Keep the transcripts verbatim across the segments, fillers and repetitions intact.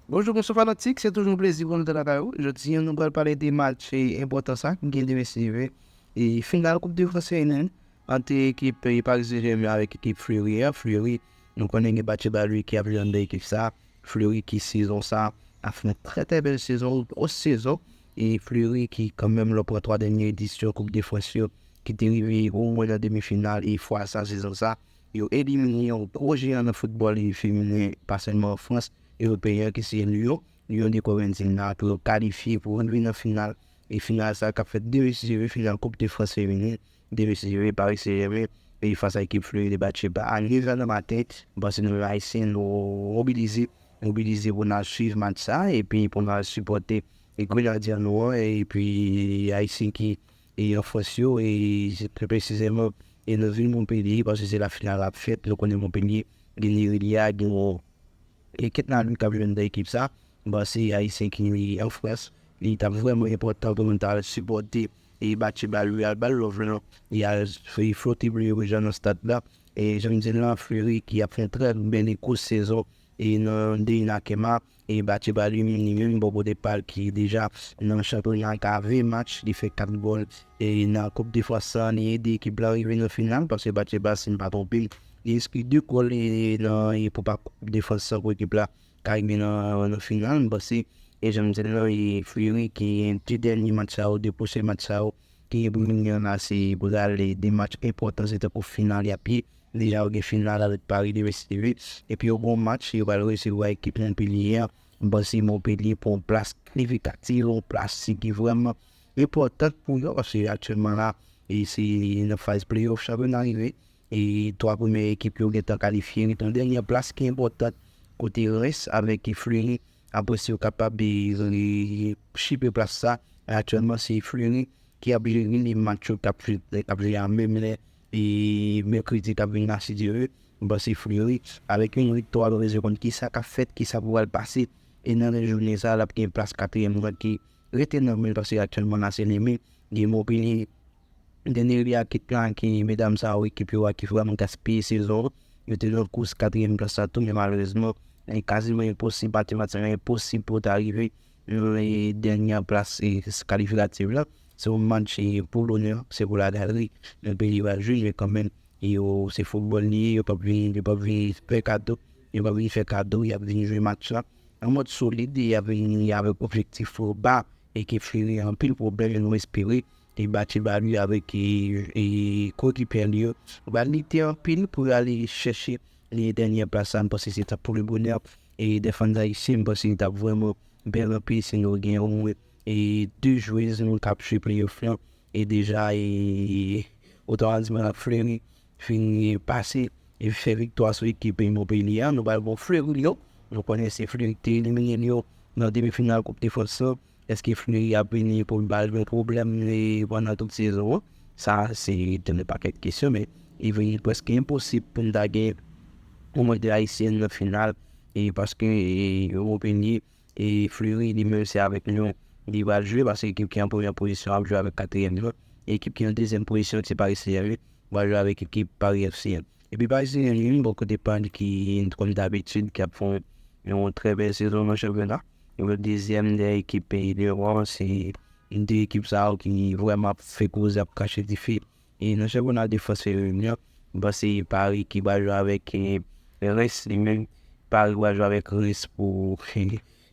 Bonjou, bonswa fanatik, se toujou yon plezi pou nou te lakay ou. Jodi a, nou pral pale de match enpòtan sa ki gen demen Seve e final Koup de Frans Feminen ant ekip Paris Saint-Germain avèk ekip Fleury an. Fleury, nou konnen gen Batcheba Luis ki ap jwe anndan ekip sa. Fleury ki sezon sa ap fè yon trè trè bèl sezon, yon gwòs sezon. E Fleury ki kanmenm lè w pran twa dènye edisyon Koup de Frans yo ki te rive omwen nan demi final e fwa sa sezon sa yo elimine yon gwo jeyan nan foutbòl feminen, pa sèlman an Frans, ewopeyen, ki se Lyon. Lyon de Corenthians la pou yo kalifye pou rive nan final. E final sa k ap fèt demen Seve, final Koup de Frans Feminen, demen Seve, Paris Saint-Germain e fas a ekip Fleury de Batcheba a nèf è nan maten. M panse nou menm Ayisyen nou mobilize, mobilize pou n al swiv match sa epi pou n al sipòte Grenadye nou an epi Ayisyen ki e an Frans yo e pi presizèman e nan vil Montpellier, paske se la final ap fèt. Nou konnen Montpellier gen Nerelia, gen e Ketna Louis k ap jwe anndan ekip sa. Bon, se Ayisyen ki an Frans, li t ap vrèman enpòtan pou nou ta al sipòte e Batcheba Luis, al ba l love lan e al flote bleu e wouj lan nan stad la. E jan m di n lan, Fleury ki ap fè yon trè bèl gwòs sezon e nan Deina Kema e Batcheba Luis li menm bò kote pa l ki deja nan chanpyona a ka ven match, li fè kat gòl e nan Koup de Frans lan, li ede ekip la rive nan final, paske Batcheba, si m pa twonpe m, li enskri de gòl e nan e pou pa Koup de Frans lan pou ekip la ka rive nan, nan final. M panse e jan m di l lan, e Fleury ki gen de dènye match sa yo, de pwochen match sa yo ki gen pou vini an la, se pral de match enpòtan, se tankou final y ap ye. Deja yo gen final avèk Paris demen Seve epi yo gen yon match yo pral resevwa ekip Montpellier an. M panse Montpellier pran yon plas kalifikatif, yon plas ki vrèman enpòtan pou yo, paske aktyèlman la e se nan faz playoff chanpyona rive e twa premye ekip yo gentan kalifye. Ret yon dènye plas ki enpòtan kote Reims avèk Fleury, apre si yo kapab e, e chipe plas sa. Aktyèlman se Fleury ki ap jere li, match yo k ap jwe, k ap jwe a menm lè e mèkredi k ap vini la, si Dye vle. M panse Fleury avèk yon viktwa, nou bezwen konn kisa k ap fèt, kisa pou pral pase. E nan jounen sa, l ap gen plas katriyèm nan ki rete nan men l, paske aktyèlman la se li menm. Gen Montpellier, Dènye li a kit la ki medam sa yo ekip yo a ki vrèman gaspiye sezon an. Yo te nan kous katriyèm plas la tou, men malerezman, li kaziman enposib, matematikman enposib pou yo ta rive nan e, dènye plas e, kalifikatif la. Se yon match e, pou lonè, se pou lagalri. Montpellier va jwe, men kanmenm, yo, se foutbòl li ye, yo p ap vin, yo p ap vin fè kado, yo p ap vin fè kado, y ap vin jwe match la an mòd solid, e y ap vin avèk objektif ba ekip Fleury an anpil pwoblèm, e nou espere e Batcheba Luis avèk e, e koekipyè li yo va lite anpil pou y ale chèche e dènye plas la. M panse se tan pou le bonè e dè fan ayisyen, m panse li t ap vrèman bèl anpil si nou gen omwen e de jwez nou k ap jwe playoff lan. E deja e otomatikman Fleury fin pase e fè viktwa sou ekip Montpellier an. Nou pral bon Fleury Lyon. Nou konnen se Fleury ki te elimine Lyon nan demi final Koup de Frans lan. Èske Fleury ap vini pou l ba l yon pwoblèm e pandan tout sezon an? Sa se te yon pakèt kesyon, men li vin prèske enposib pou n ta gen omwen de ayisyen nan final. E paske e, Montpellier e Fleury li menm se avèk Lyon li pral jwe, paske ekip ki an premyè pozisyon ap jwe avèk katriyèm nan. Ekip ki an dezyèm pozisyon se Paris Saint-Germain, pral jwe avèk ekip Paris F C an. Epi Paris Saint-Germain, bò kote pa l ki, kòm dabitid, ki ap fè yon, yon trè bèl sezon nan chanpyona. Yo dezyèm dèyè ekip peyi Lyon an, se de ekip sa yo ki vrèman ap fè koze, ap krache dife. E nan chanpyona de Frans feminen an, m panse Paris ki pral jwe avèk e, Reims li menm. Paris pral jwe avèk Reims pou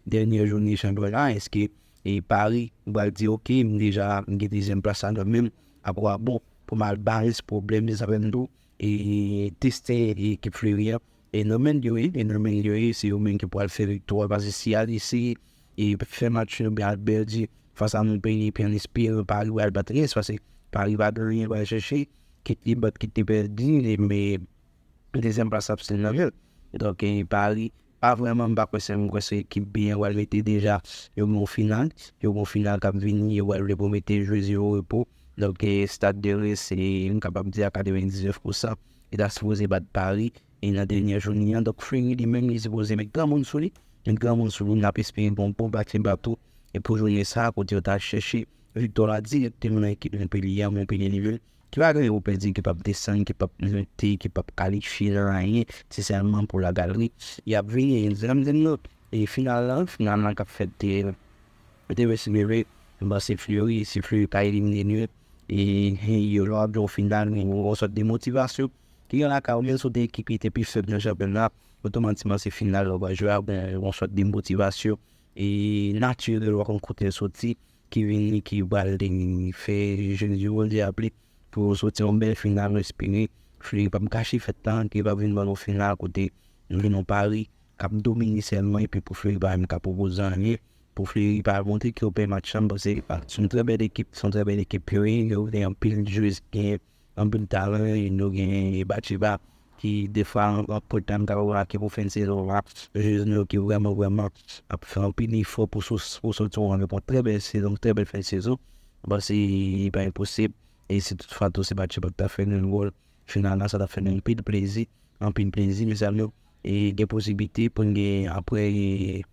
dènye jounen chanpyona. Èske e Paris pral di, "Oke, m deja m gen dezyèm plas la nan men m, a kwa bon pou m al ba Reims pwoblèm?" Sa fè m tou e teste ekip Fleury an. E nan men l yo ye, e nan men l yo ye, se yo menm ki pral fè viktwa, paske si y al eseye e fè match yo byen al pèdi fas a Montpellier, epi an espere Paris pral bat Reims, paske Paris pa gen anyen pral chèche, kit li bat, kit li pèdi, men dezyèm plas ap still nan men l. Donk e Paris pa vrèman, m pa kwè se, m kwè se ekip B an pral mete deja, yo gen yon final, yo gen yon final k ap vini, yo pral vle pou mete jwez yo o repo. Donk e Stade de Reims, se, m kapab di a katrevendiznèf pousan, li ta sipoze bat Paris e nan dènye jounen an. Donk Fleury li menm li sipoze met granmoun sou li, met granmoun sou li, n ap espere bon, bon bateba tou e pou jounen sa a, kote yo ta chèche viktwa la dirèkteman nan ekip Montpellier an. Montpellier li menm ki pa gen anyen pou pèdi, ki p ap desann, ki p ap monte, ki p ap kalifye nan anyen, se sèlman pou lagalri y ap vini. E jan m di n nan, E final la, final la k ap fèt te, te vèsi meve, m panse Fleury, si Fleury ka elimine nou, e, e yo lò ap jwe yon final, yon sòt de motivasyon. Ki gen lakay ou menm si w te ekip ki te pi fèb nan chanpyona, otomatikman se final la w pral jwe a, gen yon sòt de motivasyon e natirèl w konn kote l soti, ki vini, ki pral fè jodi jodi a pli pou soti yon bèl final. Nou espere Fleury p ap gache fèt la, ke l p ap vin ban nou final kote nou vin yon Paris k ap domine sèlman, epi pou Fleury pa menm ka pwopoze anyen, pou Fleury pa montre ke yo pè match lan, paske se yon trè bèl ekip, se yon trè bèl ekip yo ye, yo gen anpil jwez ki gen anpil talan, e nou gen Batcheba, ki defwa an, an pòt la, m ta remake pou fen sezon la, jwez nou yo ki vrèman, vrèman ap fè anpil efò pou sou, pou soti yon, yon trè bèl sezon, trè bèl fen sezon. M panse li pa enposib, e si toutfwa tou se Batcheba ki ta fè nou gòl final la, sa ta fè nou anpil plezi, anpil plezi, mezanmi. E gen posiblite pou n gen apre, e,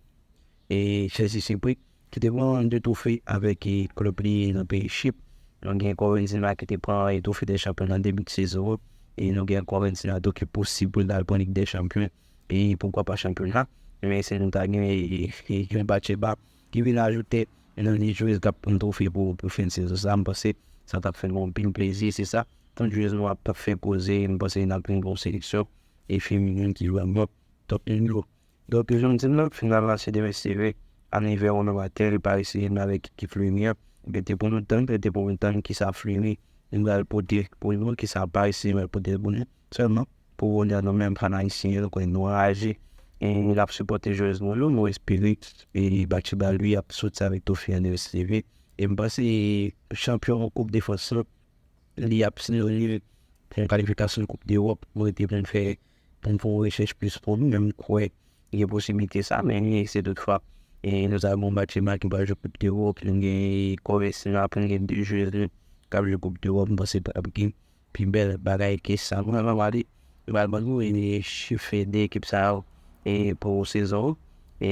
e Chelsea Cyprus, ki te pran de twofe avèk, e, klèb li nan peyi Chip. Nou gen Corenzina ki te pran, e, twofe de chanpyon nan debi sezon an. E nou gen Corenzina tou ki posib pou l al pran Lig dè Chanpyon. E poukwa pa chanpyona. Men si nou ta gen, e, e, e, Batcheba ki vin ajoute nan lis jwez k ap pran twofe pou, pou fen sezon sa, m panse sa t ap fè nou anpil plezi. Se sa, tout jwez nou ap, t ap fè koze. M panse n ap gen yon seleksyon e feminen ki vrèman top nivo. Donk, jan m di l la, final la se demen seve a nèf è nan maten, Paris Saint-Germain avèk ekip Fleury an. Rete pou nou tann, rete pou nou tann kisa Fleury li pral pote pou nou, kisa Paris Saint-Germain pral pote pou nou. Sèlman, pou Ronaldo menm, fan ayisyen yo, nou konnen nou anraje. E l ap sipòte jwèz nou yo, nou espere e Batcheba li ap soti avèk twofe an demen seve. E m panse chanpyon Koup de Frans lan, li ap sinonim pou yon kalifikasyon Koup Dewòp. Mwen rete pou m fè, pou m fè yon rechèch plis pou nou, men m kwè gen posiblite sa, men si toutfwa e nou ta gen yon Batcheba ki pral jwe Koup Dewòp, nou gen Corenzina, pou n gen de jwèz nou k ap jwe Koup Dewòp, m panse pral gen pi bèl bagay ke sa. Mwen, mwen pale, mwen pral ban nou e chif de ekip sa yo e pou sezon an. E,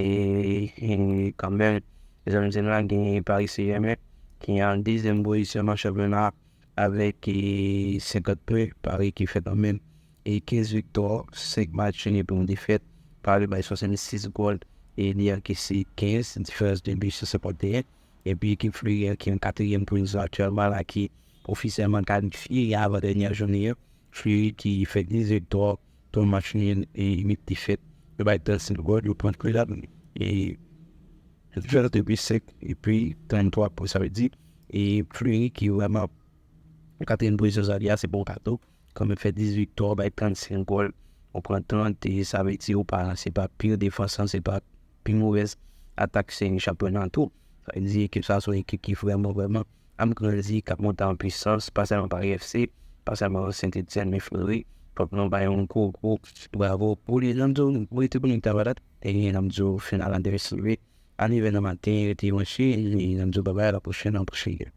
e kanmenm, jan m di nou la, gen Paris Saint-Germain ki an dezyèm pozisyon nan chanpyona avèk, e, senkant pwen, Paris ki fè kanmenm, e, kenz viktwa, senk match nul epi yon defèt. Paris bay swasannsis gòl e li ankese kenz, diferans de bi se senkanteyen. Epi ekip Fleury an ki an katriyèm pozisyon aktyèlman la, ki ofisyèlman kalifye avan dènyè jounen an. Fleury ki fè dizuit viktwa, twa match nul e uit defèt. Yo bay trannsenk gòl, yo pran trannsenk e diferans de bi senk epi tranntwa pwen, sa vle di, e Fleury ki vrèman katriyèm pozisyon sa li a, se bon kado. Kanmenm fè dizuit viktwa, bay trannsenk gòl, ou pran trant, e sa vle di ou pa, se pa pire defans lan, se pa pi movèz atak se chanpyona tou. Sa vle di ekip sa se yon ekip ki vrèman, vrèman ap grandi, k ap monte an pwisans, pa sèlman Paris F C, pa sèlman Saint-Étienne, men Fleury. Fòk nou bay yon gwo, gwo bravo pou li. N ap di w, rete pou nou ta patat, e n ap di w final la demen seve a nèf è nan maten, rete branche, e n ap di w babay, a la pwochèn, nan pwochen.